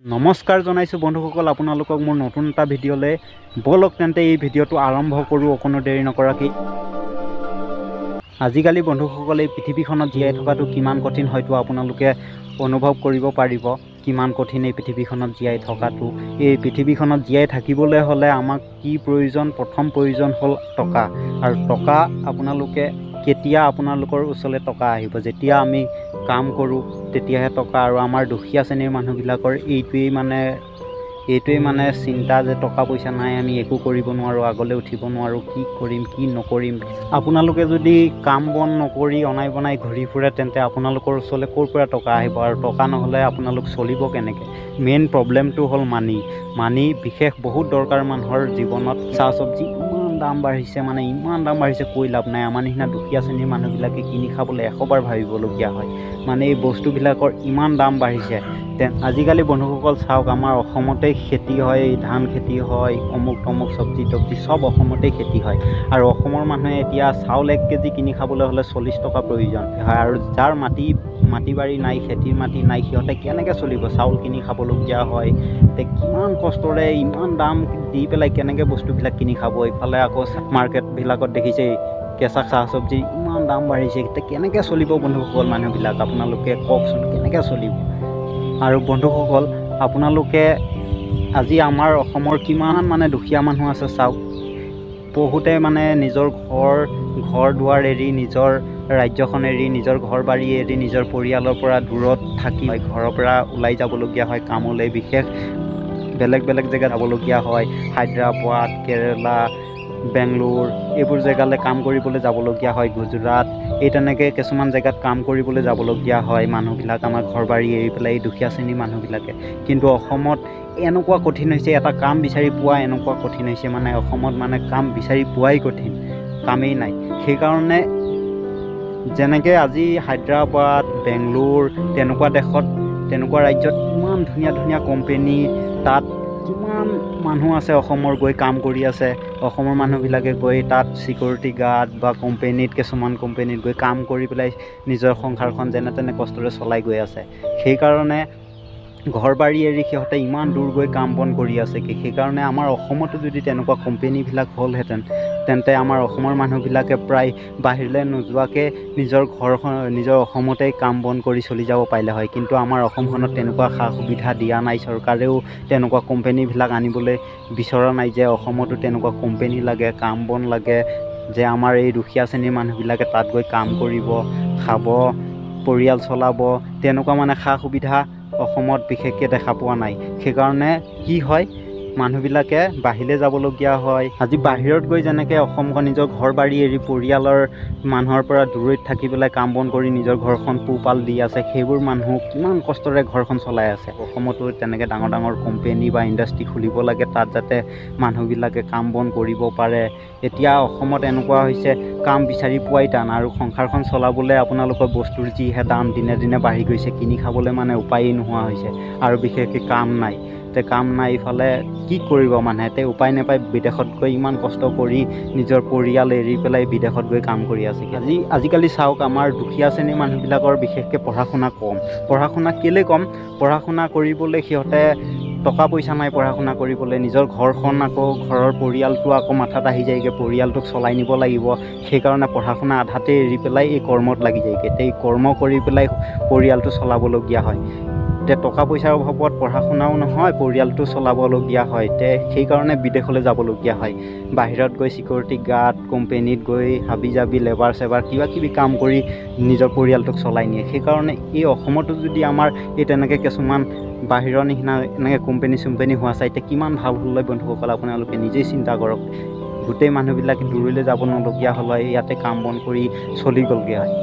নমস্কাৰ জনাইছোঁ বন্ধুসকল আপোনালোকক মোৰ নতুন এটা ভিডিঅ'লৈ। ব'লক তেন্তে এই ভিডিঅ'টো আৰম্ভ কৰোঁ অকণো দেৰি নকৰাকৈ। আজিকালি বন্ধুসকল এই পৃথিৱীখনত জীয়াই থকাটো কিমান কঠিন হয়তো আপোনালোকে অনুভৱ কৰিব পাৰিব, কিমান কঠিন এই পৃথিৱীখনত জীয়াই থকাটো। এই পৃথিৱীখনত জীয়াই থাকিবলৈ হ'লে আমাক কি প্ৰয়োজন? প্ৰথম প্ৰয়োজন হ'ল টকা। আৰু টকা আপোনালোকে কেতিয়া আপোনালোকৰ ওচৰলৈ টকা আহিব? যেতিয়া আমি কাম কৰোঁ তেতিয়াহে টকা। আৰু আমাৰ দুখীয়া শ্ৰেণীৰ মানুহবিলাকৰ এইটোৱেই মানে চিন্তা যে টকা পইচা নাই, আমি একো কৰিব নোৱাৰোঁ, আগলৈ উঠিব নোৱাৰোঁ, কি কৰিম কি নকৰিম। আপোনালোকে যদি কাম বন নকৰি অনাই বনাই ঘূৰি ফুৰে, তেন্তে আপোনালোকৰ ওচৰলৈ ক'ৰ পৰা টকা আহিব? আৰু টকা নহ'লে আপোনালোক চলিব কেনেকৈ? মেইন প্ৰব্লেমটো হ'ল মানি। মানি বিশেষ বহুত দৰকাৰ মানুহৰ জীৱনত। চাহ চব্জি ইমান দাম বাঢ়িছে, মানে ইমান দাম বাঢ়িছে কৈ লাভ নাই। আমাৰ নিচিনা দুখীয়া শ্ৰেণীৰ মানুহবিলাকে কিনি খাবলৈ এশবাৰ ভাবিবলগীয়া হয়, মানে এই বস্তুবিলাকৰ ইমান দাম বাঢ়িছে। আজিকালি বন্ধুসকল চাওক, আমাৰ অসমতেই খেতি হয়, ধান খেতি হয়, অমুক তমুক চব্জি তব্জি চব অসমতেই খেতি হয়। আৰু অসমৰ মানুহে এতিয়া চাউল 1 কেজি কিনি খাবলৈ হ'লে 40 টকা প্ৰয়োজন হয়। আৰু যাৰ মাটি বাৰী নাই, খেতিৰ মাটি নাই, সিহঁতে কেনেকৈ চলিব? চাউল কিনি খাবলগীয়া হয়। তে কিমান কষ্টৰে ইমান দাম দি পেলাই কেনেকৈ বস্তুবিলাক কিনি খাব? ইফালে আকৌ মাৰ্কেটবিলাকত দেখিছেই কেঁচা চাহ চব্জিৰ ইমান দাম বাঢ়িছে। এতিয়া কেনেকৈ চলিব বন্ধুসকল মানুহবিলাক? আপোনালোকে কওকচোন, কেনেকৈ চলিব? আৰু বন্ধুসকল, আপোনালোকে আজি আমাৰ অসমৰ কিমান মানে দুখীয়া মানুহ আছে চাওক। বহুতে মানে নিজৰ ঘৰ দুৱাৰ এৰি, নিজৰ ৰাজ্যখন এৰি, নিজৰ ঘৰ বাৰী এৰি, নিজৰ পৰিয়ালৰ পৰা দূৰত থাকি ঘৰৰ পৰা ওলাই যাবলগীয়া হয় কামলৈ। বিশেষ বেলেগ বেলেগ জেগাত যাবলগীয়া হয়, হায়দৰাবাদ, কেৰেলা, বেংগলোৰ এইবোৰ জেগালৈ কাম কৰিবলৈ যাবলগীয়া হয়, গুজৰাট এই তেনেকৈ কিছুমান জেগাত কাম কৰিবলৈ যাবলগীয়া হয় মানুহবিলাক আমাৰ ঘৰ বাৰী এৰি পেলাই, এই দুখীয়া শ্ৰেণীৰ মানুহবিলাকে। কিন্তু অসমত এনেকুৱা কঠিন হৈছে, এটা কাম বিচাৰি পোৱা এনেকুৱা কঠিন হৈছে, মানে অসমত মানে কাম বিচাৰি পোৱাই কঠিন, কামেই নাই। সেইকাৰণে যেনেকৈ আজি হায়দৰাবাদ, বেংগলোৰ তেনেকুৱা দেশত, তেনেকুৱা ৰাজ্যত ইমান ধুনীয়া ধুনীয়া কোম্পেনী, তাত কিমান মানুহ আছে অসমৰ গৈ কাম কৰি আছে। অসমৰ মানুহবিলাকে গৈ তাত ছিকিউৰিটি গাৰ্ড বা কোম্পেনীত, কিছুমান কোম্পেনীত গৈ কাম কৰি পেলাই নিজৰ সংসাৰখন যেনে তেনে কষ্টৰে চলাই গৈ আছে। সেইকাৰণে ঘৰ বাৰী এৰি সিহঁতে ইমান দূৰ গৈ কাম বন কৰি আছে কি। সেইকাৰণে আমাৰ অসমতো যদি তেনেকুৱা কোম্পেনীবিলাক হ'লহেঁতেন, তেন্তে আমাৰ অসমৰ মানুহবিলাকে প্ৰায় বাহিৰলৈ নোযোৱাকৈ নিজৰ ঘৰখন, নিজৰ অসমতেই কাম বন কৰি চলি যাব পাৰিলে হয়। কিন্তু আমাৰ অসমখনত তেনেকুৱা সা সুবিধা দিয়া নাই, চৰকাৰেও তেনেকুৱা কোম্পেনীবিলাক আনিবলৈ বিচৰা নাই যে অসমতো তেনেকুৱা কোম্পেনী লাগে, কাম বন লাগে, যে আমাৰ এই দুখীয়া শ্ৰেণীৰ মানুহবিলাকে তাত গৈ কাম কৰিব, খাব, পৰিয়াল চলাব। তেনেকুৱা মানে সা সুবিধা অসমত বিশেষকৈ দেখা পোৱা নাই। সেইকাৰণে কি হয়, মানুহবিলাকে বাহিৰলৈ যাবলগীয়া হয়। আজি বাহিৰত গৈ যেনেকৈ অসমখন নিজৰ ঘৰ বাৰী এৰি, পৰিয়ালৰ মানুহৰ পৰা দূৰৈত থাকি পেলাই কাম বন কৰি নিজৰ ঘৰখন পোহপাল দি আছে, সেইবোৰ মানুহ কিমান কষ্টৰে ঘৰখন চলাই আছে। অসমতো তেনেকৈ ডাঙৰ ডাঙৰ কোম্পেনী বা ইণ্ডাষ্ট্ৰী খুলিব লাগে, তাত যাতে মানুহবিলাকে কাম বন কৰিব পাৰে। এতিয়া অসমত এনেকুৱা হৈছে, কাম বিচাৰি পোৱাই টান। আৰু সংসাৰখন চলাবলৈ আপোনালোকৰ বস্তুৰ যিহে দাম দিনে দিনে বাঢ়ি গৈছে, কিনি খাবলৈ মানে উপায়েই নোহোৱা হৈছে। আৰু বিশেষকৈ কাম নাই। তে কাম নাই, ইফালে কি কৰিব মানুহে? তে উপায় নাপাই বিদেশত গৈ ইমান কষ্ট কৰি নিজৰ পৰিয়াল এৰি পেলাই বিদেশত গৈ কাম কৰি আছে। আজিকালি চাওক, আমাৰ দুখীয়া শ্ৰেণীৰ মানুহবিলাকৰ বিশেষকৈ পঢ়া শুনা কম। পঢ়া শুনা কেলৈ কম? পঢ়া শুনা কৰিবলৈ সিহঁতে টকা পইচা নাই। পঢ়া শুনা কৰিবলৈ নিজৰ ঘৰখন আকৌ ঘৰৰ পৰিয়ালটো আকৌ মাথাত আহি যায়গৈ, পৰিয়ালটোক চলাই নিব লাগিব। সেইকাৰণে পঢ়া শুনা আধাতে এৰি পেলাই এই কৰ্মত লাগি যায়গৈ। তে এই কৰ্ম কৰি পেলাই পৰিয়ালটো চলাবলগীয়া হয়। তে টকা পইচাৰ অভাৱত পঢ়া শুনাও নহয়, পৰিয়ালটো চলাবলগীয়া হয়। তে সেইকাৰণে বিদেশলৈ যাবলগীয়া হয়। বাহিৰত গৈ ছিকিউৰিটি গাৰ্ড, কোম্পেনীত গৈ হাবি জাবি লেবাৰ চেবাৰ কিবা কিবি কাম কৰি নিজৰ পৰিয়ালটোক চলাই নিয়ে। সেইকাৰণে এই অসমতো যদি আমাৰ এই তেনেকৈ কিছুমান বাহিৰৰ নিচিনা এনেকৈ কোম্পেনী চোম্পেনী হোৱা চাইতে কিমান ভাল হ'ল হয় বন্ধুসকল, আপোনালোকে নিজেই চিন্তা কৰক। গোটেই মানুহবিলাক দূৰলৈ যাব নলগীয়া হ'ল হয়, ইয়াতে কাম বন কৰি চলি গ'লগৈ হয়।